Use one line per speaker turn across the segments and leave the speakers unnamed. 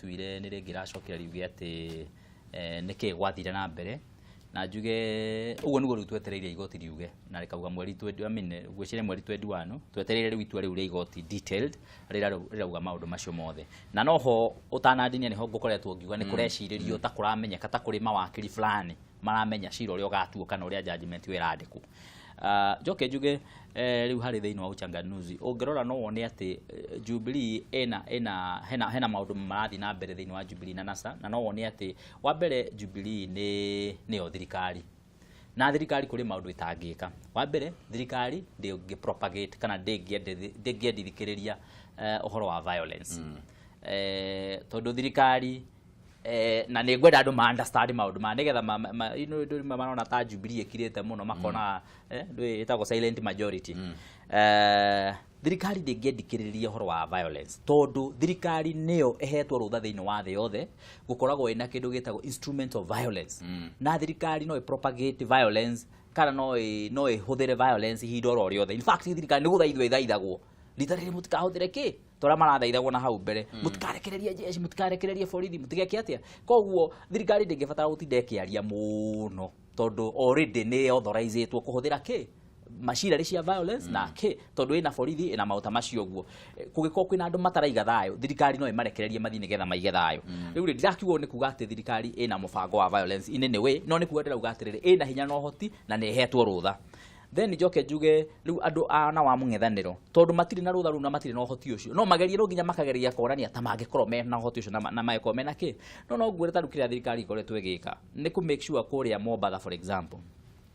rĩatuire nĩ rĩngĩracokire riuge atĩ nĩkĩ gwathire na mbere, na njuge ũguo nĩguo rĩu twetereire igoti riuge na rĩkauga mweri 20, I mean, ngwĩciria mweri 21. Twetereire rĩu itua rĩu rĩa igoti detailed rĩrauga maũndũ macio mothe. Na noho ũtanandinia nĩho ngũkoretwo ngiuga nĩ kũrecirĩrio ta kũramenyeka ta kũrĩ mawakiri fulani maramenya cira ũrĩa ũgatuo kana ũrĩa judgment ĩyo ĩrandĩkwo. Njoke njuge rĩu harĩ thĩinĩ wa uchanganuzi ũngĩrora no wone atĩ Jubilee ĩna ĩna hena hena maũndũ marathiĩ na mbere thĩinĩ wa Jubilee na NASA. Na no wone atĩ wa mbere Jubilee nĩ nĩyo thirikari, na thirikari kũrĩ maũndũ ĩtangĩka. Wa mbere, thirikari ndĩngĩ propagate kana ndĩngĩendithikĩrĩria ũhoro wa violence, tondũ thirikari na nĩ ngwenda andũ ma understand maũndũ maya nĩgetha andũ marona ta Jubilee ĩkirĩte mũno, makona ĩtagwo silent majority. Thirikari ndĩngĩendikĩrĩria ũhoro wa violence tondũ thirikari nĩyo ĩhetwo rũtha thĩinĩ wa thĩ yothe gũkoragwo ĩna kĩndũ gĩtagwo instrument of violence, na thirikari no ĩ propagate violence kana no ĩhũthĩre violence ihinda oro rĩothe. In fact, thirikari nĩ gũthaithwo ĩthaithagwo rita rĩrĩ mũtikahũthĩre kĩ tũrĩa marathaithagwo na hau mbere, mũtikarekererie jeshi, mũtikarekererie borithi, mũtigeke atĩa. Koguo thirikari ndĩngĩbatara gũtinda ĩkĩaria mũno tondũ already nĩ authorizĩtwo kũhũthĩra kĩ machinery cia violence na kĩ, tondũ ĩna borithi, ĩna maũta macio. Ũguo kũngĩkorwo kwĩna andũ mataraiga thayũ, thirikari no ĩmarekererie mathiĩ nĩgetha maige thayũ. Rĩu rĩ, ndirakiuga nĩ kuga atĩ thirikari ĩna mũbango wa violence in any way, no nĩ kuga ndĩrauga atĩrĩrĩ, ĩna hinya na ũhoti na nĩ ĩhetwo rũtha. Then njoke njuge rĩu andũ a na wa mũng'ethanĩro, tondũ matirĩ na rũtha rũu na matirĩ na ũhoti ũcio, no magerie, no nginya makageria kuonania ta mangĩkorwo mena ũhoti ũcio na mangĩkorwo mena kĩ. No ngwĩre ta rĩu kĩrĩa thirikari ĩkoretwo ĩgĩka nĩ kũ make sure kũrĩa Mombatha, for example,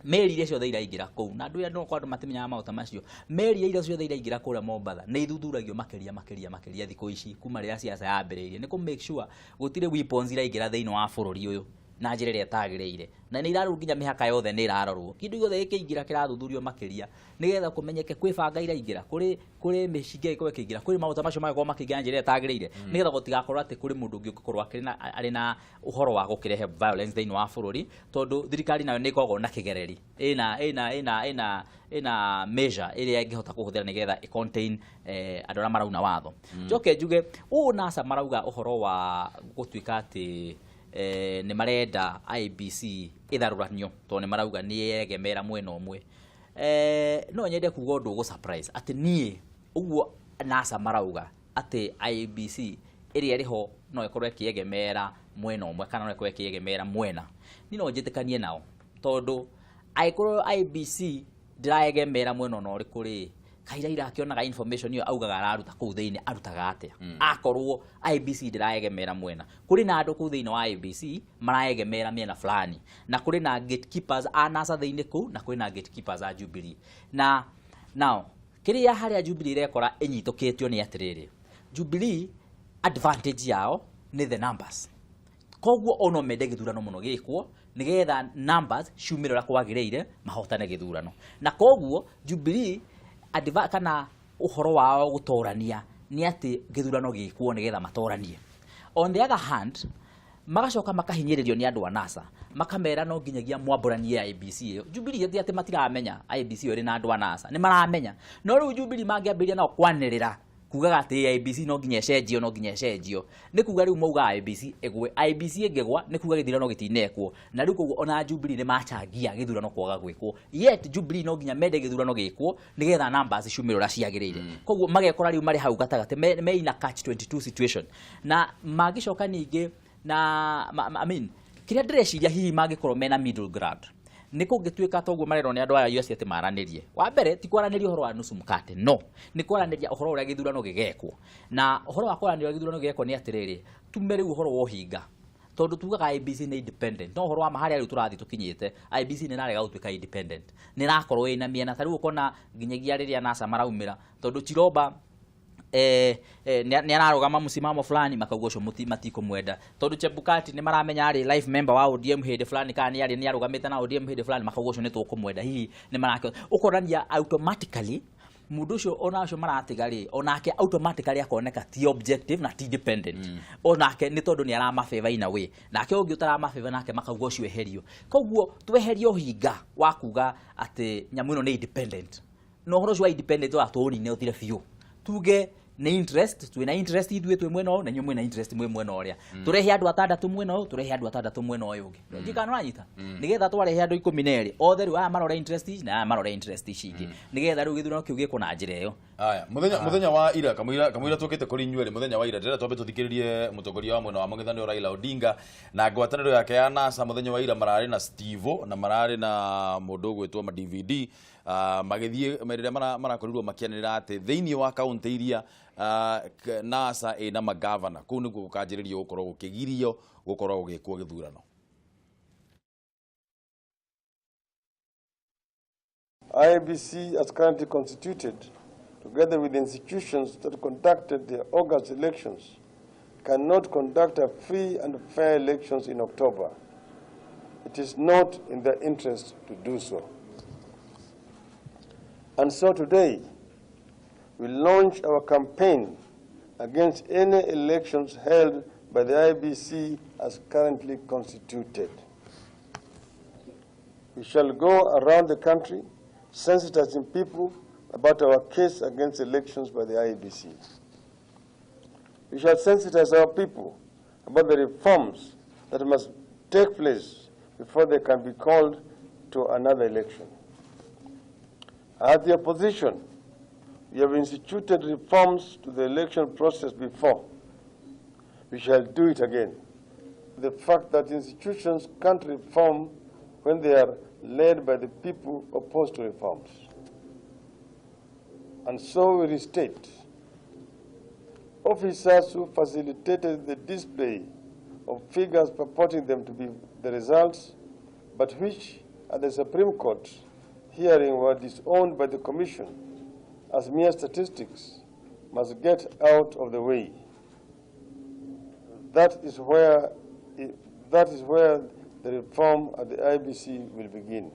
meri iria ciothe iraingĩra kũu, na andũ aya no kwa andũ matimenyaga maũta macio, meri iria ciothe iraingĩra kũrĩa Mombatha nĩ ithuthuragio makĩria makĩria makĩria thikũ ici kuma rĩrĩa siasa yambĩrĩirie, nĩ kũ make sure gũtirĩ weapons iraingĩra thĩinĩ wa bũrũri ũyũ na njĩra ĩrĩa ĩtagĩrĩire. Na nĩ irarorwo, nginya mĩhaka yothe nĩ ĩrarorwo, kĩndũ gĩothe gĩkĩingĩra kĩrathuthurio makĩria nĩgetha kũmenyeke kwĩ banga iraingĩra, kũrĩ mĩcinga ĩgĩkorwo ĩkĩingĩra, kũrĩ maũta macio magĩkorwo makĩingĩra na njĩra ĩrĩa ĩtagĩrĩire, nĩgetha gũtigakorwo atĩ kũrĩ mũndũ ũngĩ ũngĩkorwo akĩrĩ na arĩ na ũhoro wa gũkĩrehe violence thĩinĩ wa bũrũri, tondũ thirikari nayo nĩ ĩkoragwo na kĩgereri, ĩna measure ĩrĩa ĩngĩhota kũhũthĩra nĩgetha ĩ contain andũ arĩa marauna watho. Njoke njuge ũũ, NASA marauga ũhoro wa gũtuĩka atĩ nĩ marenda IEBC ĩtharũranio tondũ nĩ marauga nĩ yegemera mwena ũmwe. No nyende kuga ũndũ ũgũ surprise atĩ niĩ ũguo NASA marauga atĩ IEBC ĩrĩa ĩrĩ ho no ĩkorwo ĩkĩegemera mwena ũmwe kana no ĩkorwo ĩkĩegemera mwena, niĩ no njĩtĩkanie nao, tondũ angĩkorwo IEBC ndĩraegemera mwena ona ũrĩkũ rĩ, kaira irakĩonaga information ĩyo augaga araruta kũu thĩinĩ arutaga atĩa? Akorwo IEBC ndĩraegemera mwena, kũrĩ na andũ kũu thĩinĩ wa IEBC maraegemera mĩena fulani, na kũrĩ na gatekeepers a NASA thĩinĩ kũu, na kũrĩ na gatekeepers a Jubilee. Na now kĩrĩa harĩa Jubilee ĩrekora ĩnyitũkĩtio nĩ atĩrĩrĩ, Jubilee advantage yao nĩ the numbers. Koguo ono mende gĩthurano mũno gĩkwo nĩgetha numbers ciumĩre ũrĩa kwagĩrĩire mahotane gĩthurano. Na koguo Jubilee kana ũhoro wao gũtorania nĩ atĩ gĩthurano gĩkwo nĩgetha matoranie. On the other hand, magacoka makahinyĩrĩrio nĩ andũ a NASA, makamera no nginyagia mwambũranie IEBC ĩyo. Jubilee ti atĩ matiramenya IEBC ĩyo ĩrĩ na andũ a NASA, nĩ maramenya, no rĩu Jubilee mangĩambĩrĩria nao kwanĩrĩra kugaga atĩ IEBC no nginya ĩcenjio, no nginya ĩcenjio, nĩ kuga rĩu mauga IEBC ĩgwe. IEBC ĩngĩgwa nĩ kuga gĩthurano gĩtinekwo, na rĩu koguo ona Jubilee nĩ machangia gĩthurano kwaga gwĩkwo. Yet Jubilee no nginya mende gĩthurano gĩkwo nĩgetha numbers ciumĩre ũrĩa ciagĩrĩire. Koguo magekora rĩu marĩ hau gatagatĩ, me in a catch 22 situation. Na mangĩcoka ningĩ na I mean, kĩrĩa ndĩreciria hihi mangĩkorwo mena middle ground nĩ kũngĩtuĩka toguo marerwo nĩ andũ aya US atĩ maranĩrie. Wa mbere ti kwaranĩria ũhoro wa nusu mkate, no nĩ kwaranĩria ũhoro ũrĩa gĩthurano gĩgekwo. Na ũhoro wa kwaranĩria gĩthurano gĩgekwo nĩ atĩrĩrĩ, tume rĩu ũhoro wa ũhinga, tondũ tugaga IEBC nĩ independent, no ũhoro wa ma harĩa rĩu tũrathiĩ tũkinyĩte, IEBC nĩ ĩrarega gũtuĩka independent, nĩ ĩrakorwo ĩna mĩena. Ta rĩu ũkona nginyagia rĩrĩa NASA maraumĩra, tondũ Chiroba nĩ ararũgama msimamo fulani, makauga ũcio matikũmwenda, tondũ Chebukati nĩ maramenya arĩ life member wa ODM hĩndĩ fulani kana nĩ arĩ nĩ arũgamĩte na ODM hĩndĩ fulani, makauga ũcio nĩ tũkũmwenda. Hihi nĩ marake ũkonania automatically mũndũ ũcio ona ũcio maratiga rĩ, onake automatically akoneka ti objective na ti independent onake, nĩ tondũ nĩ aramabeba in a way. Nake ũngĩ ũtaramabeba nake makauga ũcio eherio. Koguo tweherie ũhinga wa kuga atĩ nyamũ ĩno nĩ independent, na ũhoro ũcio wa independent wa tũũnine ũthire biũ, tuge Nĩ interest, twĩna interest ithuĩ twĩ mwena ũyũ na inyuĩ mwĩna interest mwĩ mwena ũrĩa. Tũrehe andũ atandatũ mwena ũyũ, tũrehe andũ atandatũ mwena ũyũ ũngĩ. Ndiũĩ kana nĩũranyita. Nĩgetha twarehe andũ 12 othe, rĩu aya marore interest ici na aya marore interest ici ingĩ, nĩgetha rĩu gĩthurano kĩu gĩkwo na njĩra ĩyo.
Aya, muthenya wa ira, kamũira tũkĩte kũrĩ inyuĩ rĩ, mũthenya wa ira ndĩrenda twambe tũthikĩrĩrie mũtongoria wa mwena wa mũng'ethanĩro Raila Odinga na ngwatanĩro yake ya NASA. Mũthenya wa ira mararĩ na Steve na mararĩ na mũndũ ũgwĩtwo ma DVD, magĩthiĩ rĩrĩa marakorirwo makĩanĩrĩra atĩ thĩinĩ wa kaũntĩ iria NASA ĩna magavana, kũu nĩkuo gũkanjĩrĩrio gũkorwo gũkĩgirio gũkorwo gũgĩkwo gĩthurano.
IEBC as currently constituted, together with the institutions that conducted the August elections, cannot conduct a free and fair elections in October. It is not in their interest to do so. And so today, we launch our campaign against any elections held by the IEBC as currently constituted. We shall go around the country sensitizing people about our case against elections by the IEBC. We shall sensitize our people about the reforms that must take place before they can be called to another election. As the opposition, we have instituted reforms to the election process before. We shall do it again. The fact that institutions can't reform when they are led by the people opposed to reforms. And so we restate, officers who facilitated the display of figures purporting them to be the results, but which at the Supreme Court hearing were disowned by the Commission as mere statistics, must get out of the way. That is where the reform at the IEBC will begin.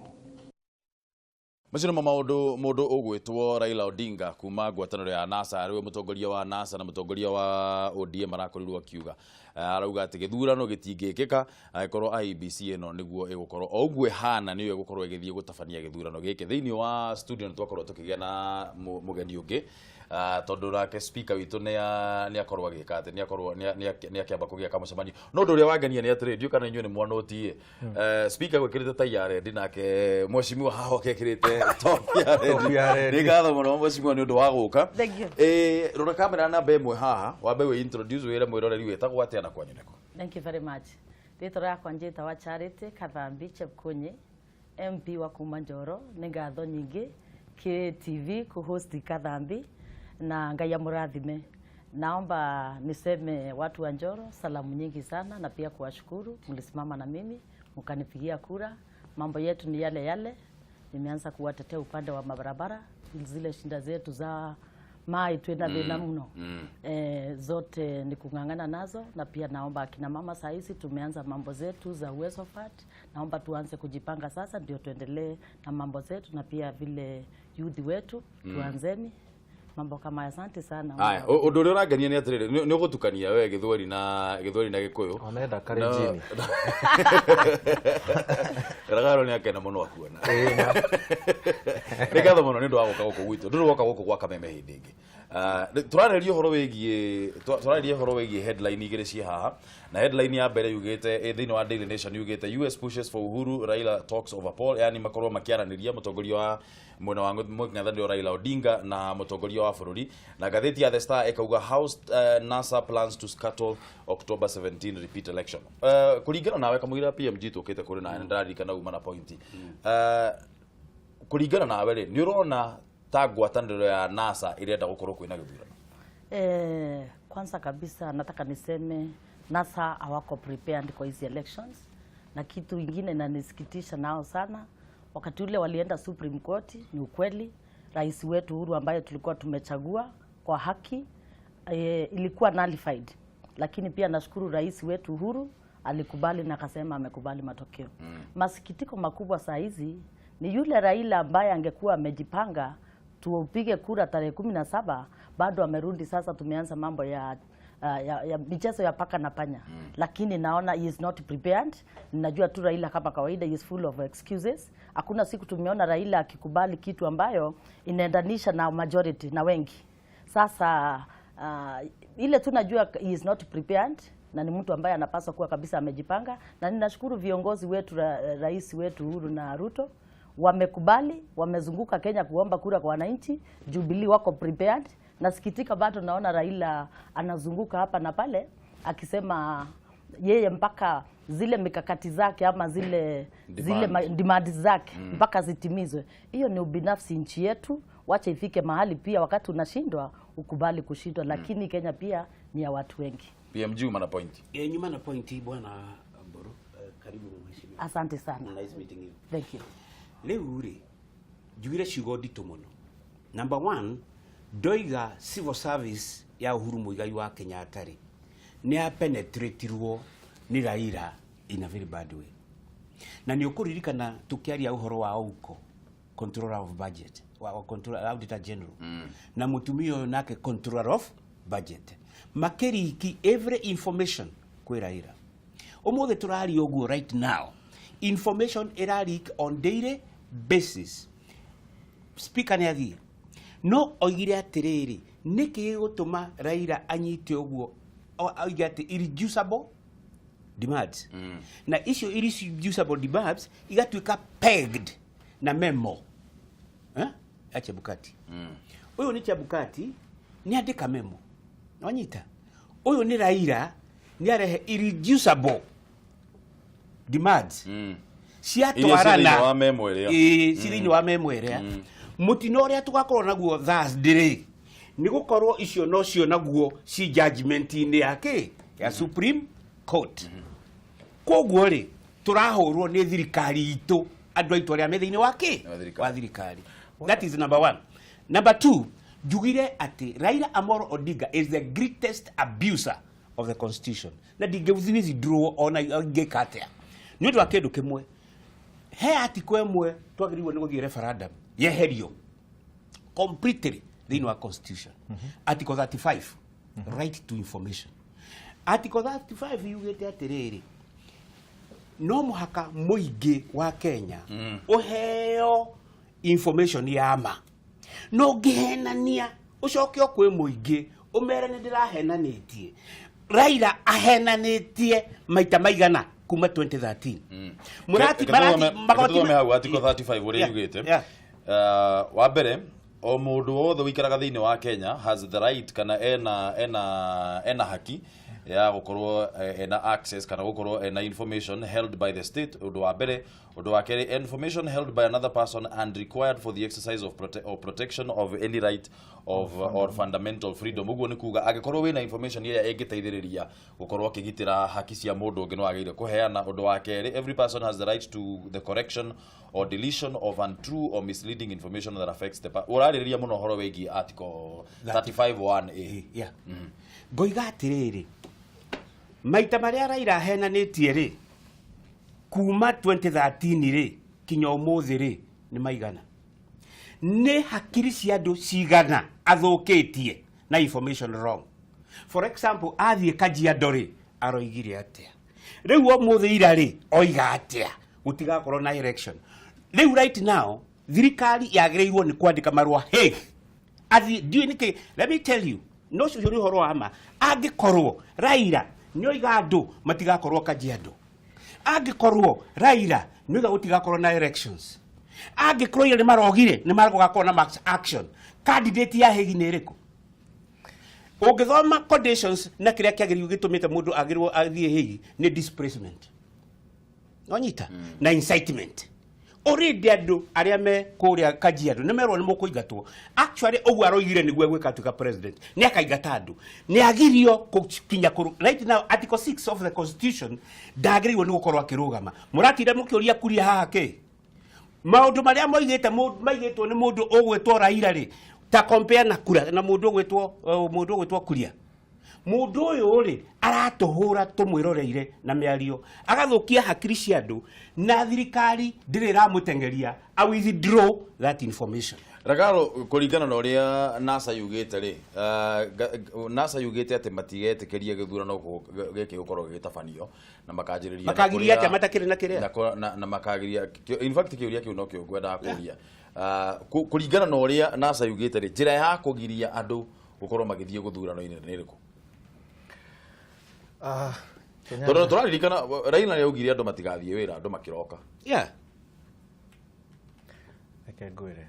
Macio nĩmo maũndũ mũndũ ũgwĩtwo Raila Odinga kuma ngwatanĩro ya NASA, arĩwe mũtongoria wa NASA na mũtongoria wa ODM, arakorirwo akiuga. Arauga atĩ gĩthurano gĩtingĩkĩka angĩkorwo IEBC ĩno nĩguo ĩgũkorwo o ũguo ĩhana, nĩyo ĩgũkorwo ĩgĩthiĩ gũtabania gĩthurano gĩkĩ. Thĩinĩ wa studio nĩ twakorwo tũkĩgĩa na mũgeni ũngĩ, tondũ nake speaker witũ nĩ akorwo agĩka atĩ nĩ akĩamba kũgĩa kamũcemanio. No ũndũ ũrĩa wangenia nĩ atĩrĩ, ndiũ kana inyuĩ nĩ mwanũti speaker gwĩkĩrĩte tai ya red, nake mheshimiwa haha ekĩrĩte top ya red.
Top ya red.
Nĩ ngatho mũno mheshimiwa nĩ ũndũ wa gũka.
Thank you.
Rora kamera namba ĩmwe haha, wambe wĩ introduce, wĩre mwĩroreri wĩtagwo atĩa na kwanyu nĩkũ.
Thank you very much. Rĩtwa rĩakwa njĩtawa Charity Kathambi Chepkonye, MP wa kuma Njoro. Nĩ ngatho nyingĩ KTV kuhost Kathambi na Ngai amurathime. Naomba niseme watu wa Njoro salamu nyingi sana na pia kuwashukuru, mlisimama na mimi mkanipigia kura. Mambo yetu ni yale yale. Nimeanza kuwatetea upande wa mabarabara, zile shinda zetu za mai twina thina muno, zote ni kung'ang'ana nazo, na pia naomba akina mama saa hizi tumeanza mambo zetu za Uwezo Fund, naomba tuanze kujipanga sasa ndio tuendelee na mambo zetu, na pia vile youth wetu tuanzeni mambo kama haya. Asante sana.
Aya, ũndũ ũrĩa ũrangenia nĩ atĩrĩrĩ, nĩ ũgũtukania we gĩthweri na gĩkũyũ.
Onenda Kalenjini.
Ragaro nĩ akena mũno akuona. Nĩ ngatho mũno nĩ ũndũ wa gũka gũkũ gwitũ. Ndũrĩ woka gũkũ gwa Kameme hĩndĩ ĩngĩ. Tũrarĩria ũhoro wĩgiĩ headline igĩrĩ ciĩ haha, na headline ya mbere yugĩte, thĩinĩ wa Daily Nation yugĩte, "US pushes for Uhuru, Raila talks over poll", yani makorwo makĩaranĩria mũtongoria wa mwena wa mũng'ethanĩro Raila Odinga na mũtongoria wa bũrũri. Na ngathĩti ya The Star ĩkauga, "How NASA plans to scuttle October 17 repeat election." Kũringana nawe, kamũira PMG tũkĩte kũrĩ nawe, nĩ ndĩraririkana uma na point, kũringana nawe rĩ, nĩ ũrona ta ngwatanĩro ya NASA ĩrenda gũkorwo kwĩna gĩthurano?
Kwanza kabisa nataka niseme NASA hawako prepared kwa hizi elections, na kitu ingine inanisikitisha nao sana, wakati ule walienda Supreme Court, ni ukweli rais wetu Uhuru ambaye tulikuwa tumechagua kwa haki, ilikuwa nullified, lakini pia nashukuru rais wetu Uhuru alikubali na akasema amekubali matokeo. Masikitiko makubwa saa hizi ni yule Raila ambaye angekuwa amejipanga tupige kura tarehe 17, bado amerudi sasa. Tumeanza mambo ya michezo ya paka na panya. Lakini naona he is not prepared. Najua tu Raila kama kawaida, he is full of excuses. Hakuna siku tumeona Raila akikubali kitu ambayo inaendanisha na majority na wengi. Sasa Ile tunajua he is not prepared na ni mtu ambaye anapaswa kuwa kabisa amejipanga, na ninashukuru viongozi wetu, rais wetu Uhuru na Ruto wamekubali, wamezunguka Kenya kuomba kura kwa wananchi. Jubilee wako prepared. Nasikitika bado naona Raila anazunguka hapa na pale akisema yeye mpaka zile mikakati zake ama zile
Demand.
Demand zake mpaka zitimizwe. Hiyo ni ubinafsi nchi yetu. Wacha ifike mahali pia wakati unashindwa ukubali kushindwa, lakini Kenya pia ni ya watu wengi.
PMG mana point.
Nyuma na point, bwana Mburu, karibu mheshimiwa.
Asante sana.
Nice meeting you.
Thank you.
Rĩu rĩ, njugire ciugo nditũ mũno. Number one, ndoiga civil service ya Uhuru Muigai wa Kenyatta rĩ, nĩ apenetratirwo nĩ Raila in a very bad way. Na nĩ ũkũririkana tũkĩaria ũhoro wa Ouko, controller of budget, wa controller, auditor general, na mũtumia ũyũ nake controller of budget, makĩriki every information kwĩ Raila. Ũmũthĩ tũraria ũguo, right now information ĩra leak on daily basis. Speaker nĩ athiĩ, no oigire atĩrĩrĩ, nĩkĩ gĩgũtũma Raila anyite ũguo? Oige atĩ irreducible demands, na icio irreducible demands igatuĩka pegged na memo, eh? Ya Chebukati. Ũyũ nĩ Chebukati nĩ andĩka memo, wanyita? Ũyũ nĩ Raila nĩ arehe irreducible demands
Iria
ciatwarana
ciĩ thĩinĩ wa memo ĩrĩa.
Ĩĩ, ci thĩinĩ wa memo ĩrĩa. Mũtino ũrĩa tũgakorwo naguo Thursday rĩ, nĩ gũkorwo icio nocio naguo ci judgment-inĩ ya kĩ ya Supreme Court. Koguo rĩ, tũrahũrwo nĩ thirikari itũ, andũ aitũ arĩa me thĩinĩ wa kĩ
Wa thirikari.
Wa thirikari. That is number one. Number two, njugire atĩ Raila Amolo Odinga is the greatest abuser of the constitution, na ndingĩ withdraw ona ngĩka atĩa, nĩ ũndũ wa kĩndũ kĩmwe. He article ĩmwe twagĩrĩirwo nĩ gũthiĩ referendum yeherio completely thĩinĩ wa constitution, article 35, right to information. Article 35 yugĩte atĩrĩrĩ, no mũhaka mũingĩ wa Kenya ũheo information ya ma. No ũngĩhenania, ũcoke o kwĩ mũingĩ ũmere nĩ ndĩrahenanĩtie. Raila ahenanĩtie maita maigana kuma 2013?
Reke tũthome hau article 35 ũrĩa yugĩte. Wa mbere, o mũndũ wothe ũikaraga thĩinĩ wa Kenya has the right, kana ena haki ya gũkorwo ena access kana gũkorwo ena information held by the state, ũndũ wa mbere. Ũndũ wa kerĩ, information held by another person and required for the exercise of or protection of any right of or fundamental freedom. Ũguo nĩ kuga angĩkorwo wĩna information ĩrĩa ĩngĩteithĩrĩria gũkorwo akĩgitĩra haki cia mũndũ ũngĩ, no agĩrĩire kũheana. Ũndũ wa kerĩ, every person has the right to the correction or deletion of untrue or misleading information that affects the ũrarĩrĩria mũno ũhoro wĩgiĩ article 35(1)A.
Yeah. Ngoiga atĩrĩrĩ, maita marĩa Raila ahenanĩtie rĩ, kuma 2013 rĩ kinya ũmũthĩ rĩ, nĩ maigana? Nĩ hakiri cia andũ cigana athũkĩtie na information wrong? For example, athiĩ Kajiado rĩ, aroigire atĩa? Rĩu ũmũthĩ ira rĩ, oiga atĩa gũtigakorwo na election? Rĩu right now thirikari yagĩrĩirwo nĩ kwandĩka marũa Hague athi. Ndiũĩ nĩkĩ. Let me tell you, no ũcio nĩ ũhoro wa ma. Angĩkorwo Raila nĩ oiga andũ matigakorwo Kajiado, angĩkorwo Raila nĩ oiga gũtigakorwo na elections, angĩkorwo ira nĩ marogire nĩ magũgakorwo na mass action, candidate ya Hague nĩ ĩrĩkũ? Ũngĩthoma conditions na kĩrĩa kĩagĩrĩirwo gĩtũmĩte mũndũ agĩrĩrwo athiĩ Hague nĩ displacement, nonyita, na incitement. Already andũ arĩa me kũrĩa Kajiado nĩ merwo nĩ mũkũingatwo. Actually, ũguo aroigire nĩguo egwĩka atuĩka president, nĩ akaingata andũ, nĩ agirio gũkinya kũrũ. Right now, article 6 of the constitution, ndagĩrĩirwo nĩ gũkorwo akĩrũgama. Mũratinda mũkĩũria kuria haha kĩ maũndũ marĩa moigĩte maigĩtwo nĩ mũndũ ũgwĩtwo Raila rĩ, ta compare na kura na mũndũ ũgwĩtwo Kuria. Mũndũ ũyũ rĩ, aratũhũra tũmwĩroreire na mĩario, agathũkia hakiri cia andũ, na thirikari ndĩrĩ ĩramũteng'eria a withdraw that information.
Ragaro, kũringana na ũrĩa NASA yugĩte rĩ, NASA yugĩte atĩ matigetĩkĩria gĩthurano gĩkĩ gũkorwo gĩgĩtabanio na makanjĩrĩria na
Makagiria atĩa matakĩrĩ na kĩrĩa?
Na makagiria, in fact kĩũria kĩu no kĩo ngwendaga kũria. Kũringana na ũrĩa NASA yugĩte rĩ, njĩra ya kũgiria andũ Gũkorwo magĩthiĩ gũthurano-inĩ nĩ ĩrĩkũ?
Ah, Kenyatta.
Tondũ tũraririkana Raila nĩ augire andũ matigathiĩ wĩra, andũ makĩroka.
Reke ngwĩre.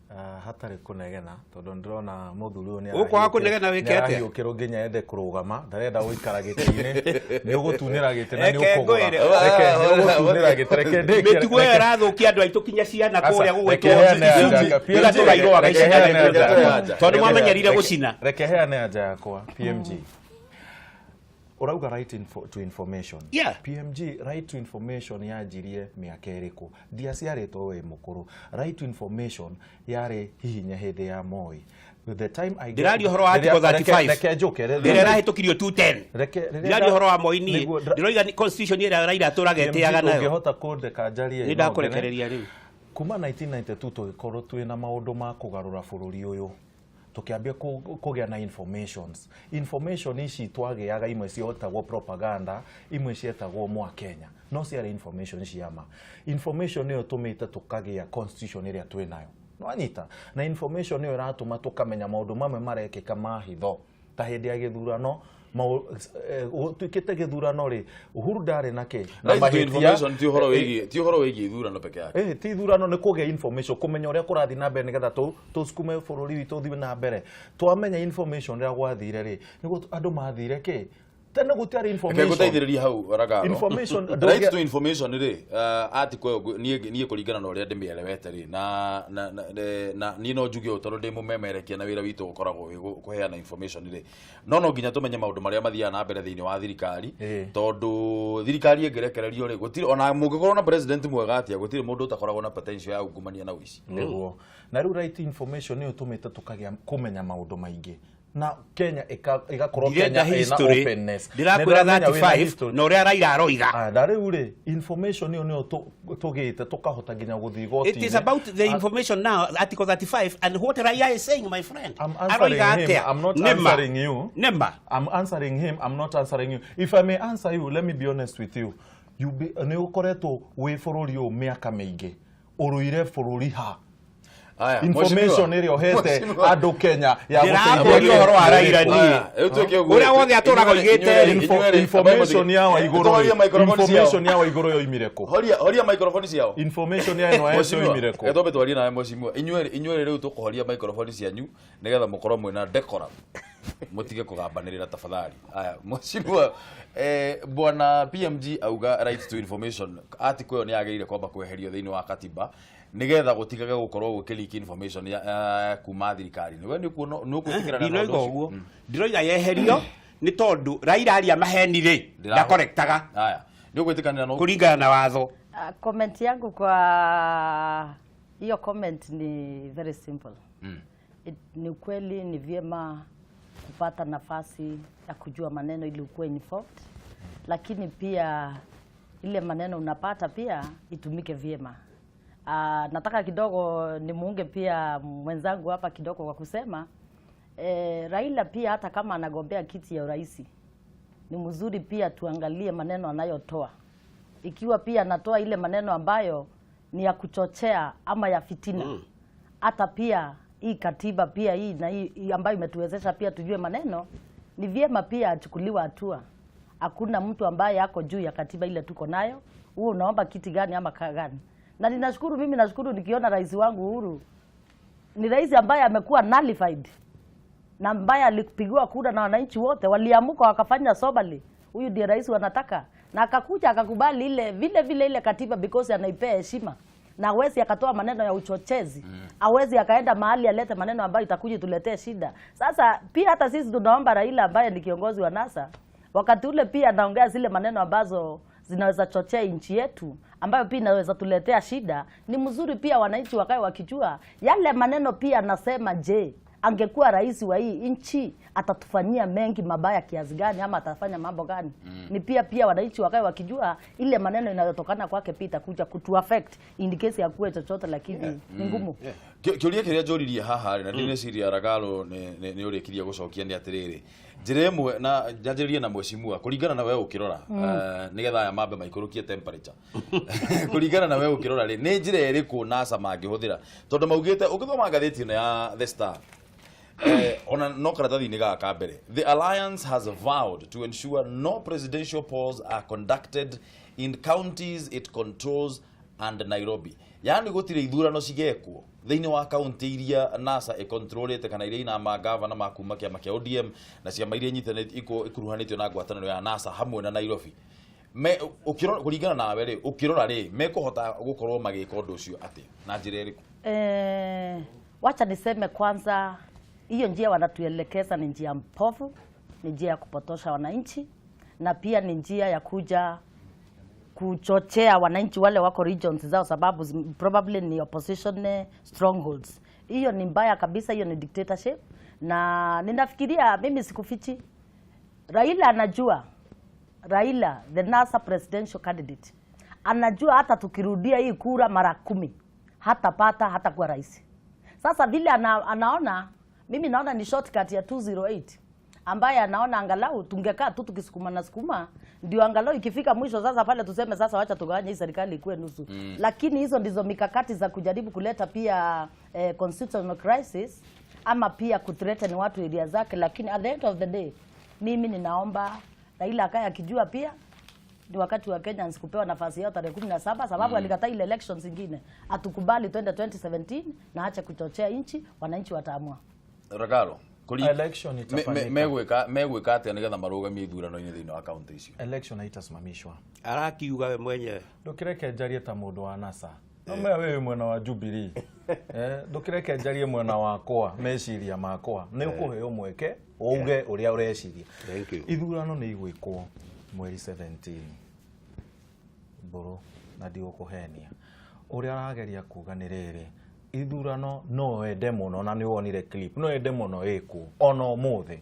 Ah, hatarĩ kũnegena tondũ ndĩrona mũthuri ũyũ nĩ
Ũkwaga kũnegena wĩke atĩa?
nĩarahiũkĩrwo nginya ende kũrũgama, ndarenda gũikara gĩtĩ-inĩ, nĩ ũgũtunĩra gĩtĩ na nĩ
Reke
ũkũgũra.
ngwĩre.
Reke nĩ ũgũtunĩra gĩtĩ, reke ndĩkie.
Mĩtugo ĩyo ĩrathũkia andũ aitũ kinya ciana
Aca,
kũrĩa
reke
gũgwĩtwo
heane anja yakwa.
igatũra irũaga
Reke heane anja yakwa.
tondũ mwamenyerire gũcina.
Reke heane anja yakwa, PMG. Ũrauga right to information. PMG, right to information yanjirie mĩaka ĩrĩkũ? Ndiaciarĩtwo wĩ mũkũrũ. Right to information yarĩ hihinya hĩndĩ ya Moi. The time I get-
Ndĩraria ũhoro wa Article 35.
Reke njũke.
Ĩrĩa ĩrahĩtũkirio 210.
Rĩrĩa
Ndĩraria ũhoro wa Moi niĩ.
Nĩguo,
Ndĩroiga constitution ĩrĩa Raila atũraga
PMG,
ĩtĩaga nayo.
ũngĩhota kũndeka njarie
Nĩ
no ngene.
ndakũrekereria rĩu.
Kuma 1992 tũgĩkorwo twĩna maũndũ ma kũgarũra bũrũri ũyũ, tũkĩambia kũgĩa na informations. Information ici twagĩaga, imwe cietagwo propaganda, imwe cietagwo mwa Kenya, no ciarĩ information cia ma. Information ĩyo tũmĩte tũkagĩa constitution ĩrĩa twĩnayo, nwanyita? Na information ĩyo ĩratũma tũkamenya maũndũ mamwe marekĩka ma hitho, ta hĩndĩ ya gĩthurano. Gũtuĩkĩte gĩthurano rĩ, Uhuru ndarĩ na kĩ na
Right to
mahĩtia.
information ti ũhoro wĩgiĩ ithurano peke yake.
Ti ithurano, nĩ kũgĩa information, kũmenya ũrĩa kũrathiĩ na mbere nĩgetha tũsukume bũrũri witũ ũthiĩ na mbere. Twamenya information ũrĩa gwathire rĩ, nĩguo andũ mathire kĩ tene gũtiarĩ
Reke
information.
ngũteithĩrĩrie hau, Ragaro.
Information-
Right to information rĩ, article ĩyo niĩ kũringana na ũrĩa ndĩmĩelewete rĩ, na niĩ no njuge ũũ tondũ ndĩ mũmemerekia na wĩra witũ ũkoragwo wĩ kũheana information rĩ, no nginya tũmenye maũndũ marĩa mathiaga na mbere thĩinĩ wa thirikari, tondũ thirikari ĩngĩrekererio rĩ, gũtirĩ ona mũngĩkorwo na president mwega atĩa, gũtirĩ mũndũ ũtakoragwo na potential ya ungumania na ũici.
Nĩguo, na rĩu right information nĩyo tũmĩte tũkagĩa kũmenya maũndũ maingĩ na Kenya ĩgakorwo
Ndirenda
Kenya ĩna
history.
openness.
Ndĩrakwĩra
Nĩndĩramenya wĩna
35
history.
na ũrĩa Raila aroiga.
Ah, na rĩu rĩ, information ĩyo nĩyo tũgĩte tũkahota nginya gũthiĩ igoti-inĩ.
It is about the information now, Article 35, and what Raila is saying, my friend.
I'm answering
Aroiga
him.
atĩa?
I'm not
Nĩma.
answering you.
Nĩma.
I'm answering him. I'm not answering you. If I may answer you, let me be honest with you. You be, nĩ ũkoretwo wĩ bũrũri ũyũ mĩaka mĩingĩ, ũrũire bũrũri ha?
Aya,
Information
mheshimiwa.
ĩrĩa ũhete
Mheshimiwa.
andũ Kenya ya
Ndĩrakũria
gũteithia
ũhoro wa Raila niĩ.
Aya, rĩu tuĩke ũguo.
Ũrĩa wothe atũraga oigĩte rĩ.
Information ya Waigũrũ
Tũhorie microphone ciao.
information ya Waigũrũ yoimire kũ?
Horia microphone ciao.
Information ya NYS
Mheshimiwa,
yoimire kũ?
reke twambe twarie nawe mheshimiwa. Inyuerĩ rĩu tũkũhoria microphone cianyu nĩgetha mũkorwo mwĩna decorum, mũtige kũgambanĩrĩra tafadhali. Aya, mheshimiwa, bwana PMG auga right to information article ĩyo nĩ yagĩrĩire kwamba kweherio thĩinĩ wa katiba nĩgetha gũtigage gũkorwo gũkĩleak information ya kuma thirikari-inĩ. We nĩ ũkuona, nĩ ũkwĩtĩkĩrana na
Ndiroiga
ũndũ ũcio?
ũguo. Ndiroiga yeherio nĩ tondũ Raila aria maheni rĩ, ndakorektaga
Aya, nĩ ũgwĩtĩkanĩra na ũguo?
kũringana na watho.
Ah, comment yangu kwa hiyo comment ni very simple. Ni ukweli ni vyema kupata nafasi ya kujua maneno ili ukuwe informed, lakini pia ile maneno unapata pia itumike vyema. Nataka kidogo nimuunge pia mwenzangu hapa kidogo kwa kusema Raila pia hata kama anagombea kiti ya urais, ni mzuri pia tuangalie maneno anayotoa. Ikiwa pia anatoa ile maneno ambayo ni ya kuchochea ama ya fitina, hata pia hii katiba pia hii na hii ambayo imetuwezesha pia tujue maneno, ni vyema pia achukuliwe hatua. Hakuna mtu ambaye ako juu ya katiba ile tuko nayo. Huo unaomba kiti gani ama gani? Na ninashukuru, mimi nashukuru nikiona rais wangu Uhuru ni rais ambaye amekuwa nullified na ambaye alipigiwa kura na wananchi wote, waliamuka wakafanya soberly, huyu ndiye rais wanataka, na akakuja akakubali ile vile vile ile katiba because anaipea heshima, na hawezi akatoa maneno ya uchochezi, hawezi akaenda mahali alete maneno ambayo itakuja tuletee shida. Sasa pia hata sisi tunaomba Raila ambaye ni kiongozi wa NASA, wakati ule pia anaongea zile maneno ambazo zinaweza chochea nchi yetu ambayo pia inaweza tuletea shida, ni mzuri pia wananchi wakae wakijua yale maneno pia anasema. Je, angekuwa rais wa hii nchi atatufanyia mengi mabaya kiasi gani ama atafanya mambo gani? Ni pia wananchi wakae wakijua ile maneno inayotokana kwake pia itakuja kutu affect in case ya kuwe chochote, lakini ni ngumu.
Kĩũria kĩrĩa njũririe haha rĩ, na ndineciria Ragalo nĩ ũrĩkirie gũcokia, nĩ atĩrĩrĩ, njĩra ĩmwe, na njanjĩrĩrie na mheshimiwa, kũringana na we ũkĩrora, nĩgetha aya mambe maikũrũkie temperature, kũringana na we ũkĩrora rĩ, nĩ njĩra ĩrĩkũ NASA mangĩhũthĩra? Tondũ maugĩte, ũngĩthoma ngathĩti ĩno ya The Star, Ona no karatathi-inĩ gaka ka mbere, the alliance has vowed to ensure no presidential polls are conducted in counties it controls and Nairobi. Yani gũtirĩ ithurano cigekwo thĩinĩ wa kaunti iria NASA ĩkontrolĩte kana iria ina magavana ma kuma kĩama kĩa ODM na ciama iria inyitanĩte ikuruhanĩtio na ngwatanĩro ya NASA hamwe na Nairobi. Me ukirora kũringana nawe rĩ, ũkĩrora rĩ, mekũhota gũkorwo magĩka ũndũ ũcio atĩa na njĩra ĩrĩkũ?
Wacha niseme kwanza, hiyo njia wanatuelekeza ni njia mpofu, ni njia ya kupotosha wananchi na pia ni njia ya kuja kuchochea wananchi wale wako regions zao, sababu probably ni opposition strongholds. Hiyo ni mbaya kabisa, hiyo ni dictatorship, na ninafikiria, mimi sikufichi, Raila anajua, Raila the NASA presidential candidate anajua hata tukirudia hii kura mara 10 hatapata hata kuwa rais. Sasa vile anaona, mimi naona ni shortcut ya 208 ambaye anaona angalau tungekaa tu tukisukuma na sukuma, ndio angalau ikifika mwisho sasa pale tuseme sasa wacha tugawanye hii serikali ikuwe nusu. Lakini hizo ndizo mikakati za kujaribu kuleta pia constitutional crisis ama pia kuthreaten watu area zake, lakini at the end of the day mimi ninaomba Raila akae akijua pia ni wakati wa Kenyans kupewa nafasi yao tarehe 17, sababu alikataa ile elections zingine. Atukubali twende 2017 na ache kuchochea nchi, wananchi wataamua.
Ragaro
Election itafanyika.
Megwĩka atĩa nĩgetha marũgamie ithurano-inĩ thĩinĩ wa kaunti icio?
Election haitasimamishwa.
Arakiuga we mwenyewe.
Ndũkĩreke njarie ta mũndũ wa NASA, no mea wewe mwena wa Jubilee, ndũkĩreke njarie mwena wakwa, meciria makwa nĩ ũkũheo mweke uge ũrĩa ũreciria.
Thank you.
Ithurano nĩ igwĩkwo mweri 17 mbũrũ, na ndigũkũhenia ũrĩa arageria kuga nĩ rĩrĩ, ithurano no wende mũno, na nĩ wonire clip, no wende mũno ĩkwo ona ũmũthĩ.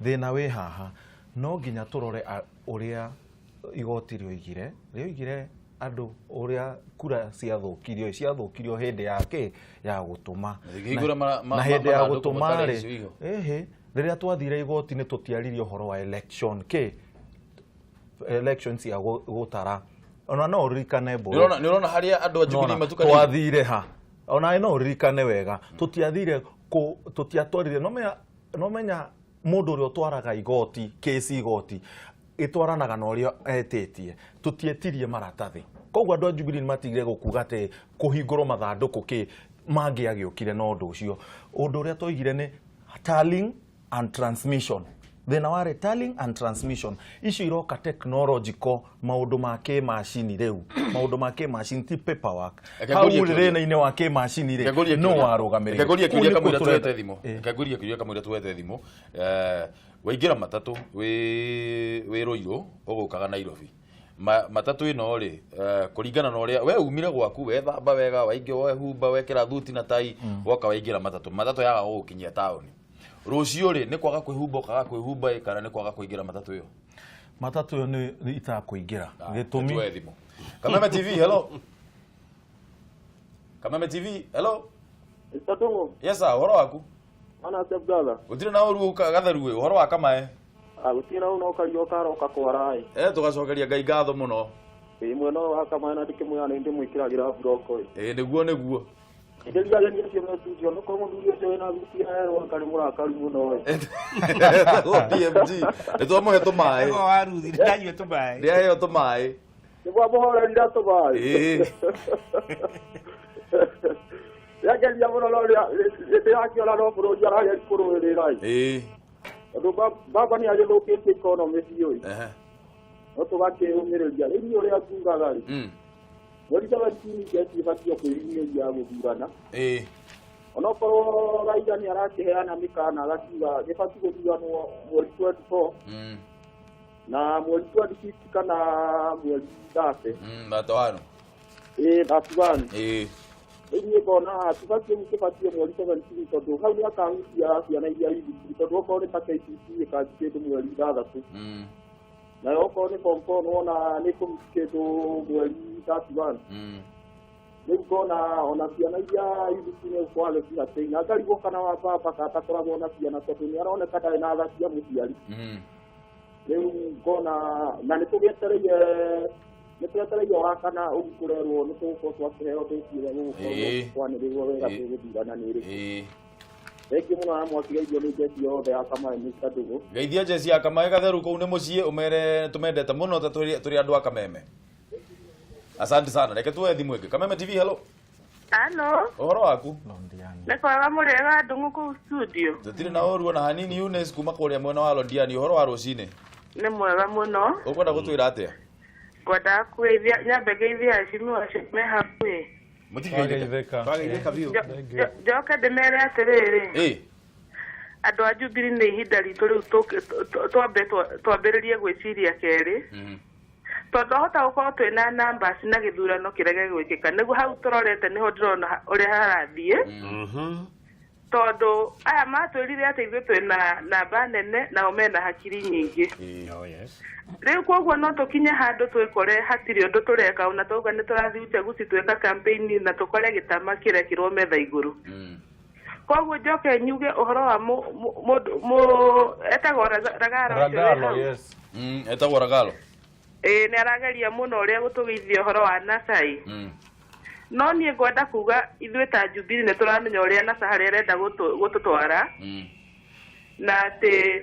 Thĩna wĩ haha, no nginya tũrore ũrĩa igoti rĩoigire andũ ũrĩa kura ciathũkirio hĩndĩ ya kĩ ya gũtũma.
Kĩhingũra
Na hĩndĩ ya
mathandũkũ
gũtũma
matarĩ
rĩ,
icio iho.
ĩhĩ, rĩrĩa twathire igoti-inĩ tũtiaririe ũhoro wa election kĩ election cia gũtara, ona no ũririkane mbũrũ.
Nĩ ũrona harĩa andũ a Jubilee
Nona,
matukanĩire?
Twathire ha ona no ũririkane wega, tũtiathire kũ tũtiatwarire, no menya mũndũ ũrĩa ũtwaraga igoti kesi igoti ĩtwaranaga na ũrĩa etĩtie, tũtietirie maratathi, koguo andũ a Jubilee nĩmatigire gũkuga atĩ kũhingũrwo mathandũkũ kĩ mangĩagĩũkire na ũndũ ũcio. Ũndũ ũrĩa twaigire nĩ tallying and transmission. Thĩna warĩ tallying and transmission, icio iroka technological, maũndũ ma kĩmacini rĩu, maũndũ ma kĩmacini ti paperwork.
Reke
Hau
ngũrie kĩũria.
thĩna-inĩ wa kĩmacini rĩ,
Reke ngũrie
no
kĩũria.
warũgamĩrĩire.
Reke ngũrie
Kũu
kĩũria
nĩkuo
kamũira
tũrenda.
tuoete thimũ. Reke ngũrie kĩũria kamũira tuoete thimũ. Waingĩra matatũ wĩ Ruiru ũgũkaga Nairobi. Matatũ ĩno rĩ, kũringana na ũrĩa we umire gwaku, wethamba wega, waingĩ wehumba, wekĩra thuti na tai, woka waingĩra matatũ, matatũ yaga gũgũkinyia taũni rũciũ rĩ, nĩ kwaga kwĩhumba ũkaga kwĩhumba ĩ, kana nĩ kwaga kũingĩra matatũ ĩyo?
Matatũ ĩyo nĩ itakũingĩra. Gĩtũmi
Tuoe thimũ. Kameme TV, hello. Kameme TV, hello.
Mr. Tungu,
Yes sir, ũhoro waku?
Mana Step Brother.
Gũtirĩ na ũru gatheru ĩ, ũhoro wa kamae?
Gũtirĩ na ũru no kario karoka kwara ĩ.
Tũgacokeria Ngai ngatho mũno.
Ĩ mwena ũyũ wa kamae na ndĩkĩmwĩra nĩ ndĩmwĩkĩragĩra buroko ĩ.
Ĩ nĩguo nĩguo.
Ngĩria ageni acio me studio, no korwo mũthuri ũcio wĩna thuti ya yerũ anga nĩ mũrakaru mũno ĩ.
Etagwo DMG. Nĩ twamũhe tũmaĩ.
Ego waruthi ndanyua tũmaĩ.
Nĩ aheo tũmaĩ.
Nĩ mwamũhorerire tũmaĩ.
Ĩ.
Rĩangeria mũno no ndĩrakĩona no bũrũri arageria kũrũĩrĩra ĩ.
Ĩ.
Tondũ baba nĩ agĩthũkĩtie economy biũ ĩ. No tũgakĩyũmĩrĩria. Rĩu niĩ ũrĩa ngiugaga rĩ, mweri 17 ngeci ĩbatiĩ kwĩyumĩria gũthurana. Onokorwo Raila nĩ arakĩheana mĩkana agakiuga gĩbatiĩ gũthuranwo mweri 24 na mweri 26 kana mweri 30.
31.
Ĩ 31.
Ĩ.
Rĩu niĩ ngona tibatiĩ rĩu kĩbatiĩ mweri 17, tondũ hau nĩ akahutia ciana iria i thukuru, tondũ okorwo nĩ ta KCPE ĩkanji kĩndũ mweri 6, nayo okorwo nĩ form 4 nĩwona nĩ kũmiti kĩndũ mweri 31. Rĩu ngona ona ciana iria i thukuru nĩ gũkorwo agĩcihateina, na ngarigwo kana wa baba ka atakoragwo na ciana, tondũ nĩ aroneka ndarĩ na tha cia mũciari. Rĩu ngona na nĩ tũgĩetereire, nĩ twetereire wa kana ũguo kũrerwo nĩ tũgũkorwo twakĩheo ndĩti ĩrĩa gũgũkorwo kwanĩrĩrwo wega tũgũthurana nĩ ĩrĩkũ. Thengiũ mũno na mwakigeithio nĩ njeci yothe ya Kamaĩ Mr. Ndũgũ.
Geithia njeci ya Kamaĩ gatheru kũu nĩ mũciĩ, ũmere tũmendete mũno ta tũrĩ andũ a Kameme. Asante sana. Reke tuoe thimũ ĩngĩ. Kameme TV, hello.
Halo,
Ũhoro waku?
Londiani.
nĩ kwega mũrĩega Ndung'u kũu studio.
Tũtirĩ na ũru ona hanini. Eunice kuma kũrĩa mwena wa Londiani, ũhoro wa rũcinĩ?
Nĩ mwega mũno.
Ũkwenda gũtwĩra atĩa?
Ngwendaga kwĩithia nyambe ngeithie aheshimiwa acio me hakuhĩ.
Mũtingĩgeithĩka.
Twageithĩka.
Twageithĩka biũ.
Thank you.
Njoke ndĩmere atĩrĩrĩ,
Ĩ.
andũ a Jubilee nĩ ihinda ritũ rĩu twambe twambĩrĩrie gwĩciria kerĩ, tondũ ahota gũkorwo twĩna numbers na gĩthurano kĩrege gwĩkĩka. Nĩguo hau tũrorete nĩho ndĩrona ũrĩa harathiĩ, tondũ aya matwĩrire atĩ ithuĩ twĩna namba nene, nao mena hakiri nyingĩ.
Oh, yes.
Rĩu koguo no tũkinye handũ twĩkore hatirĩ ũndũ tũreka, ona twauga nĩ tũrathiĩ uchaguzi, twĩka campaign, na tũkore gĩtama kĩrekĩrwo metha igũrũ. Koguo njoke nyuge ũhoro wa mũndũ etagwo Ragaro ũcio wĩ
Ragalo,
hau.
yes.
Etagwo Ragalo.
Ĩĩ, nĩ arageria mũno ũrĩa gũtũgĩithia ũhoro wa Nasai. No niĩ ngwenda kuga ithuĩ ta Jubilee nĩ tũramenya ũrĩa NASA harĩa ĩrenda gũtũtwara, na atĩ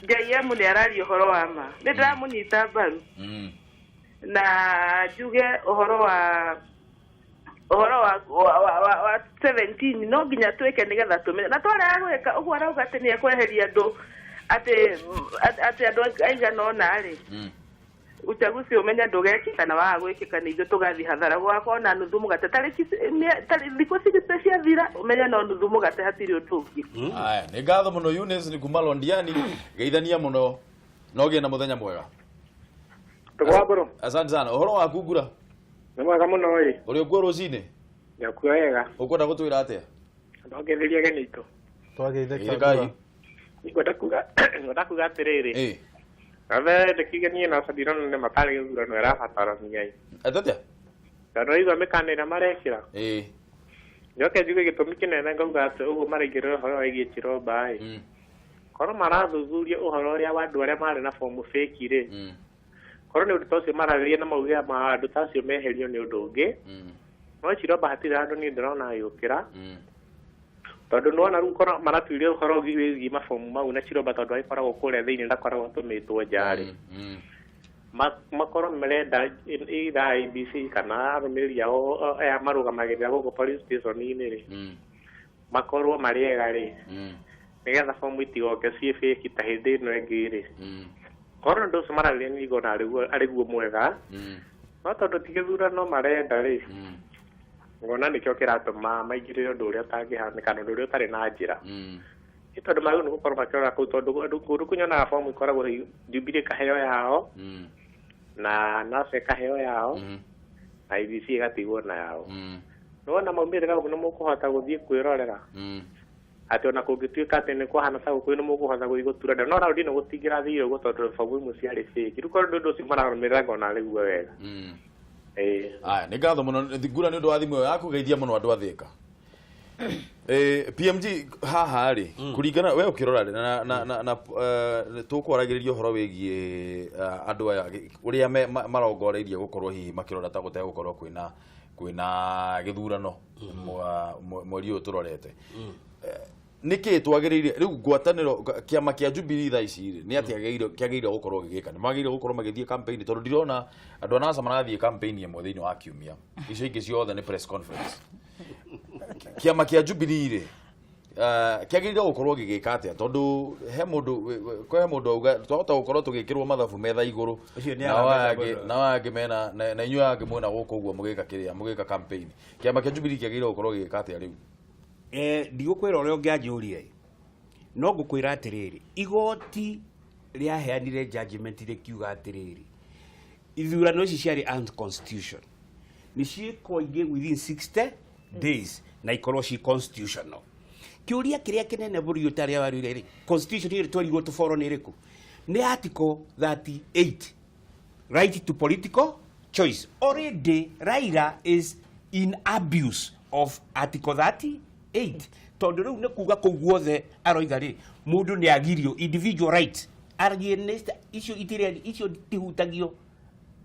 JM nĩ araria ũhoro wa ma, nĩ ndĩramũnyita mbaru. Na njuge ũhoro wa 17 no nginya twĩke nĩgetha tũmenye, na twarega gwĩka ũguo arauga atĩ nĩ ekweheria andũ, atĩ andũ aigana ũna rĩ, uchaguzi ũmenye ndũgekĩka, na waga gwĩkĩka nĩ ithuĩ tũgathiĩ hathara, gũgakorwo na nuthu mũgate tarĩki thikũ 60 ciathira, ũmenye no nuthu mũgate, hatirĩ ũndũ ũngĩ.
Aya, nĩ ngatho mũno Eunice nĩ kuma Londiani. Geithania mũno na ũgĩe na mũthenya mwega.
Tũgwambũrũ.
Asante sana. Ũhoro waku, Ngura?
Nĩ mwega mũno ĩ.
Ũrĩ ũkuo rũcinĩ?
Ndakua wega.
Ũkwenda gũtwĩra atĩa?
Ndongereria ageni aitũ.
Twageithĩka.
Geithĩkai.
Ngura.
Ngwenda kuga atĩrĩrĩ. Gathe ndĩkiuge niĩ na ndirona nĩ matarĩ gĩthurano ĩrabatarania ĩ.
Atĩa?
Tondũ waigua mĩkana ĩrĩa marekĩra. Njoke njuge gĩtũmi kĩnene ngauga atĩ ũguo maraingĩrĩra ũhoro wĩgiĩ Chiromba ĩ. Korwo marathuthuria ũhoro ũrĩa wa andũ arĩa marĩ na fomu fake rĩ. Korwo nĩ ũndũ ta ũcio mararĩria na mauge ma andũ ta acio meherio nĩ ũndũ ũngĩ. No Chiromba hatirĩ handũ niĩ ndĩrona agĩũkĩra. Tondũ nĩwona rĩu korwo maratuire ũhoro wĩgiĩ mabomu mau na Chiromba, tondũ agĩkoragwo kũrĩa thĩinĩ, ndakoragwo atũmĩtwo nja rĩ, makorwo marenda either IEBC kana arũmĩrĩri ao aya marũgamagĩrĩra gũkũ police station-inĩ rĩ, makorwo marĩ ega rĩ, nĩgetha bomu itigoke ciĩ fake ta hĩndĩ ĩno ĩngĩ rĩ. Korwo ũndũ ũcio mararĩria niĩ ngona arĩguo mwega, no tondũ ti gĩthurano marenda rĩ, ngona nĩkĩo kĩratũma maingĩrĩre ũndũ ũrĩa ũtangĩhanĩka na ũndũ ũrĩa ũtarĩ na njĩra. Nĩ tondũ magĩrĩirwo nĩ gũkorwo makĩrora kũu, tondũ kũndũ kũu nyonaga bomu ikoragwo Jubilee ĩkaheo yao, na NASA ĩkaheo yao, na IEBC ĩgatigwo na yao. Nĩwona maumĩrĩra ũguo nĩ mũkũhota gũthiĩ kwĩrorera atĩ ona kũngĩtuĩka atĩ nĩ kwahana ta gũkũyũ, nĩ mũkũhota gũthiĩ gũtura nda, no raundi ĩno gũtingĩrathire ũguo tondũ bomu imwe ciarĩ fake. Rĩu korwo nĩ ũndũ ũcio mararũmĩrĩra, ngona arĩguo wega. Ĩĩ.
Aya, nĩ ngatho mũno, Ngura, nĩ ũndũ wa thimũ ĩyo yaku. Geithia mũno andũ a Thĩka. PMG haha rĩ, kũringana we ũkĩrora rĩ, na tũkwaragĩrĩria ũhoro wĩgiĩ andũ aya ũrĩa marongoreirie gũkorwo hihi makĩrora ta gũtegũkorwo kwĩna gĩthurano mweri ũyũ tũrorete. Nĩkĩ twagĩrĩire rĩu ngwatanĩro kĩama kĩa Jubilee thaa ici rĩ, nĩ atĩa kĩagĩrĩire gũkorwo gĩgĩka? Nĩ magĩrĩire gũkorwo magĩthiĩ campaign? Tondũ ndirona andũ a NASA marathiĩ campaign ĩmwe thĩinĩ wa kiumia, icio ingĩ ciothe nĩ press conference. Kĩama kĩa Jubilee rĩ, kĩagĩrĩire gũkorwo gĩgĩka atĩa? Tondũ he mũndũ he mũndũ auga twahota gũkorwo tũgĩkĩrwo mathabu metha igũrũ.
Ũcio nĩ
nao aya
aramenya
angĩ
mũno.
Nao aya angĩ mena na inyuĩ aya angĩ mwĩna gũkũ ũguo mũgĩka kĩrĩa mũgĩka campaign. Kĩama kĩa Jubilee kĩagĩrĩire gũkorwo gĩgĩka atĩa rĩu?
Ndigũkwĩra ũrĩa ũngĩanjũria, no ngũkwĩra atĩrĩrĩ, igoti rĩaheanire judgment rĩkiuga atĩrĩrĩ, ithurano ici ciarĩ unconstitutional, nĩ ciĩkwo ingĩ within 60 days na ikorwo ci constitutional. Kĩũria kĩrĩa kĩnene bũrũri ũtarĩa warĩire rĩ, constitution ĩrĩa twerirwo tũboro nĩ ĩrĩkũ? Nĩ article 38, right to political choice. Already Raila is in abuse of article 38, tondũ rĩu nĩ kuga kũu guothe aroiga rĩ, mũndũ nĩ agirio individual right against icio itirĩ, icio tihutagio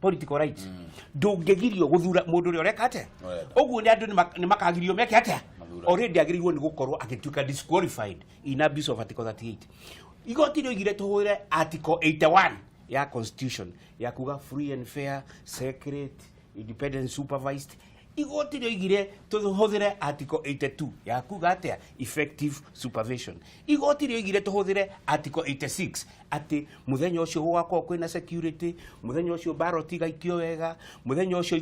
political rights. Ndũngĩgirio gũthura mũndũ ũrĩa ũreka atĩa.
Ũrenda.
Ũguo nĩ andũ nĩ makagirio meke atĩa?
Gĩthurano.
Already agĩrĩirwo nĩ gũkorwo agĩtuĩka disqualified in abuse of article 38. Igoti rĩoigire tũhũre article 81 ya constitution ya kuga free and fair, secret, independent, supervised. Igoti rĩoigire tũhũthĩre article 82 ya kuga atĩa? Effective supervision. Igoti rĩoigire tũhũthĩre article 86 atĩ mũthenya ũcio gũgakorwo kwĩna security, mũthenya ũcio ballot igaikio wega, mũthenya ũcio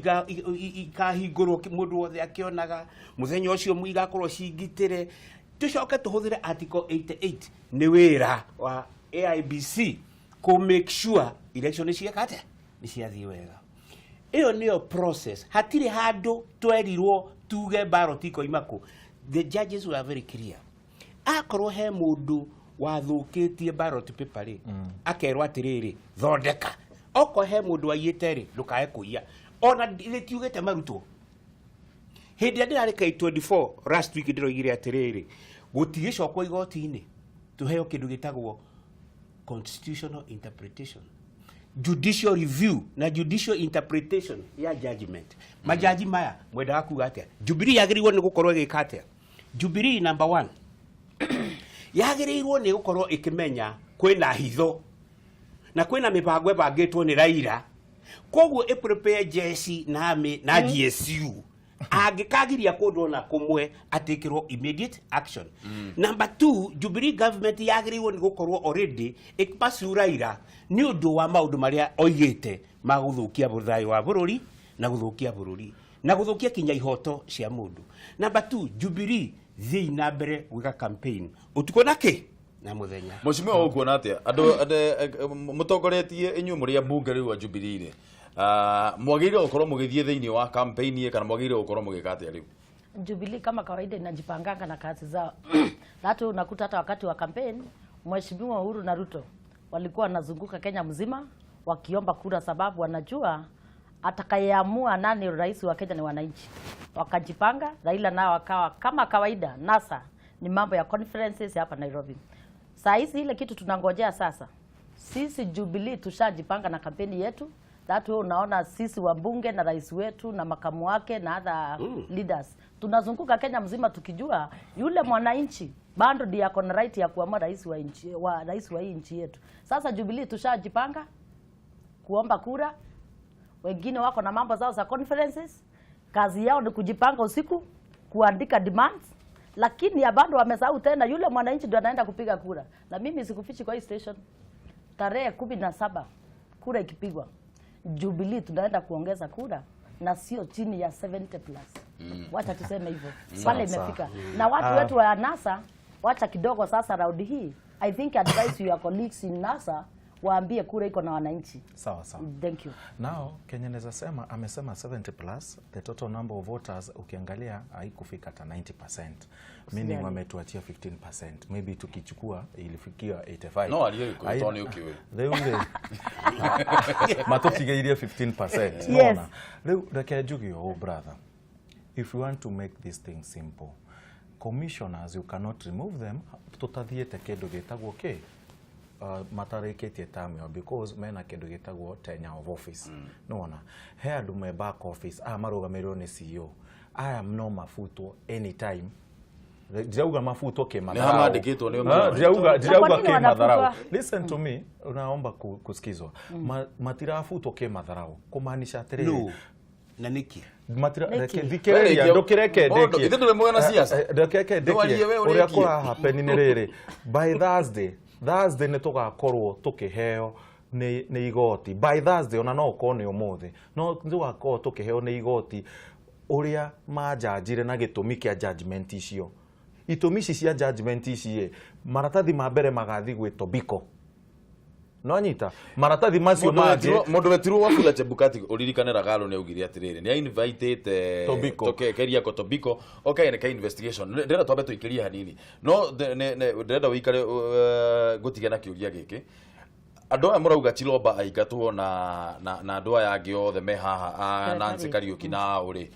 ikahingũrwo mũndũ wothe akĩonaga, mũthenya ũcio igakorwo cingitĩre. Tũcoke tũhũthĩre article 88, nĩ wĩra wa AIBC kũ make sure election nĩ cieka atĩa, nĩ ciathiĩ wega. Ĩyo nĩyo process. Hatirĩ handũ twerirwo tuge ballot ikoima kũ. The judges were very clear, akorwo he mũndũ wathũkĩtie ballot paper rĩ, akerwo atĩrĩrĩ, thondeka. Okorwo he mũndũ waiyĩte rĩ, ndũkae kũiya. Ona rĩtiugĩte marutwo. Hĩndĩ ĩrĩa ndĩrarĩ K24 last week, ndĩroigire atĩrĩrĩ, gũtigĩcokwo igoti-inĩ tũheo kĩndũ gĩtagwo constitutional interpretation, judicial review na judicial interpretation ya judgment. Majaji maya mwendaga kuga atĩa? Jubilee yagĩrĩirwo nĩ gũkorwo ĩgĩka atĩa? Jubilee, number one, yagĩrĩirwo nĩ gũkorwo ĩkĩmenya kwĩna hitho na kwĩna mĩbango ĩbangĩtwo nĩ Raila, koguo ĩprepare jeshi na army na GSU angĩkagiria kũndũ ona kũmwe atĩkĩrwo immediate action. Number two, Jubilee government yagĩrĩirwo nĩ gũkorwo already ĩkĩpursue Raila nĩ ũndũ wa maũndũ marĩa oigĩte ma gũthũkia thayũ wa bũrũri na gũthũkia bũrũri na gũthũkia kinya ihoto cia mũndũ. Number two, Jubilee, thiĩi na mbere gwĩka campaign ũtukũ na kĩ na mũthenya.
Mheshimiwa, ũkuona atĩa andũ mũtongoretie inyuĩ mũrĩ ambunge rĩu a Jubilee rĩ, mwagĩrĩire gũkorwo mũgĩthiĩ thĩinĩ wa campaign kana mwagĩrĩire gũkorwo mũgĩka atĩa rĩu?
Jubilee kama kawaida inajipanganga na kazi zao. Hata unakuta hata wakati wa campaign Mheshimiwa Uhuru na Ruto walikuwa wanazunguka Kenya mzima wakiomba kura, sababu wanajua atakayeamua nani rais wa Kenya ni wananchi. Wakajipanga, Raila nao akawa kama kawaida, NASA ni mambo ya conferences hapa Nairobi. Saa hizi ile kitu tunangojea sasa, sisi Jubilee tushajipanga na kampeni yetu. That way unaona sisi wabunge na rais wetu na makamu wake na other leaders tunazunguka Kenya mzima tukijua yule mwananchi bado ndiye ako na right ya kuamua rais wa hii nchi yetu. Sasa Jubilee tushajipanga kuomba kura, wengine wako na mambo zao za conferences, kazi yao ni kujipanga usiku kuandika demands, lakini ya bado wamesahau tena yule mwananchi ndio anaenda kupiga kura. Na mimi sikufichi, kwa hii station, tarehe 17 kura ikipigwa, Jubilee tunaenda kuongeza kura na sio chini ya 70 plus. Wacha tuseme hivyo pale imefika. Na watu wetu wa NASA, wacha kidogo sasa, raundi hii I think advise your colleagues in NASA waambie kura iko na wananchi.
Sawa sawa.
Thank you.
Now, Kenya naweza sema, amesema 70 plus, the total number of voters ukiangalia haikufika hata 90%. Meaning wametuachia 15%. Maybe tukichukua ilifikia 85.
No, aliyo iko, tondũ nĩ ũkĩũĩ.
Rĩu rĩ matũtigĩirie 15%.
Yes.
Nona rĩu reke njuge ũũ, brother, if you want to make this thing simple, commissioners, you cannot remove them tũtathiĩte kĩndũ gĩtagwo kĩ matarĩkĩtie term yao, because mena kĩndũ gĩtagwo tenure of office. Nĩwona he andũ me back office, aya marũgamĩrĩrwo nĩ CEO, aya no mabutwo anytime. Ndirauga mabutwo
Nĩ ha mandĩkĩtwo nĩo
Ah, ndirauga
Na
ndirauga
kwa nini
kimadharau.
wanafutwa?
Listen to me, unaomba kusikizwa. Matirafutwo kimadharau, kumaanisha atiriri
No na nĩkĩ?
Matira
Nĩkĩ?
reke thikĩrĩria,
Werekia-
ndũkĩreke
Mũndũ,
ndĩkie.
ithe ndũrĩ mwena siasa?
Ndũkĩreke
Ndwarie
ndĩkie
we
ũrĩa
ũrĩkie.
kũrahappen nĩ rĩrĩ, by Thursday nĩ tũgakorwo tũkĩheo nĩ igoti. By Thursday, ona no ũkorwo nĩ ũmũthĩ, no nĩ tũgakorwo tũkĩheo nĩ igoti ũrĩa manjanjire na gĩtũmi kĩa judgment icio. Itũmi ici cia judgment ici ĩ, maratathi ma mbere magathiĩ gwĩ Tobiko, no nyita maratathi macio mangĩ.
Mũndũ wetirwo Wafula Chebukati, ũririkane Ragalo nĩ augire atĩrĩrĩ, nĩ ainvitĩte
Tobiko.
Keriako Tobiko okay nĩ ka investigation. Ndĩrenda twambe tũikĩrie hanini, no ndĩrenda ũikare ngũtige na kĩũria gĩkĩ. Andũ aya mũrauga Chilomba aingatwo na andũ aya angĩ othe me haha a Nancy Kariuki na ũrĩ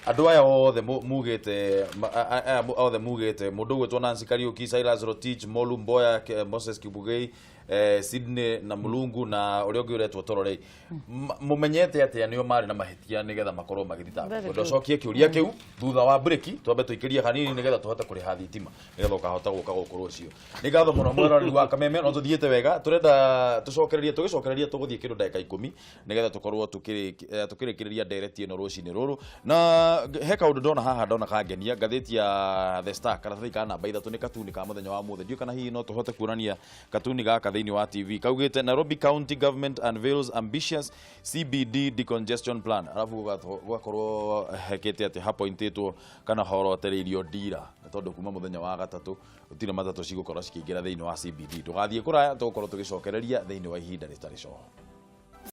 Andũ aya othe mugĩte aya othe mugĩte, mũndũ ũgwĩtwo Nancy Kariuki, Silas Rotich, Molu Mboya, Moses Kibugei, Sydney na Mulungu na ũrĩa ũngĩ ũretwo Tororei, mũmenyete atĩa nĩo marĩ na mahĩtia nĩgetha makorwo magĩthitangwo?
Very
Kwenda
good.
ũcokie kĩũria kĩu thutha wa breki, twambe tũikĩrie hanini nĩgetha tũhote kũrĩha thitima, nĩgetha ũkahota gũka gũkũ rũciũ. Nĩ ngatho mũno mwĩroreri wa Kameme, no tũthiĩte wega, tũrenda tũcokererie, tũgĩcokereria tũgũthiĩ kĩndũ ndagĩka 10 nĩgetha tũkorwo tũkĩrĩkĩrĩria ndereti ĩno rũcinĩ rũrũ. Na he kaũndũ ndona haha, ndona kangenia, ngathĩti ya The Star, karatathi ka namba 3, nĩ katuni ka mũthenya wa mũthĩ. Ndiũĩ kana hihi no tũhote kuonania katuni gaka thĩinĩ wa TV. Kaugĩte, "Nairobi County Government unveils ambitious CBD decongestion plan." Arabu gũgakorwo hekĩte atĩ hapointĩtwo kana horotereirio ndira, nĩ tondũ kuma mũthenya wa gatatũ gũtirĩ matatũ cigũkorwo cikĩingĩra thĩinĩ wa CBD. Ndũgathiĩ kũraya, tũgũkorwo tũgĩcokereria thĩinĩ wa ihinda rĩtarĩ coho.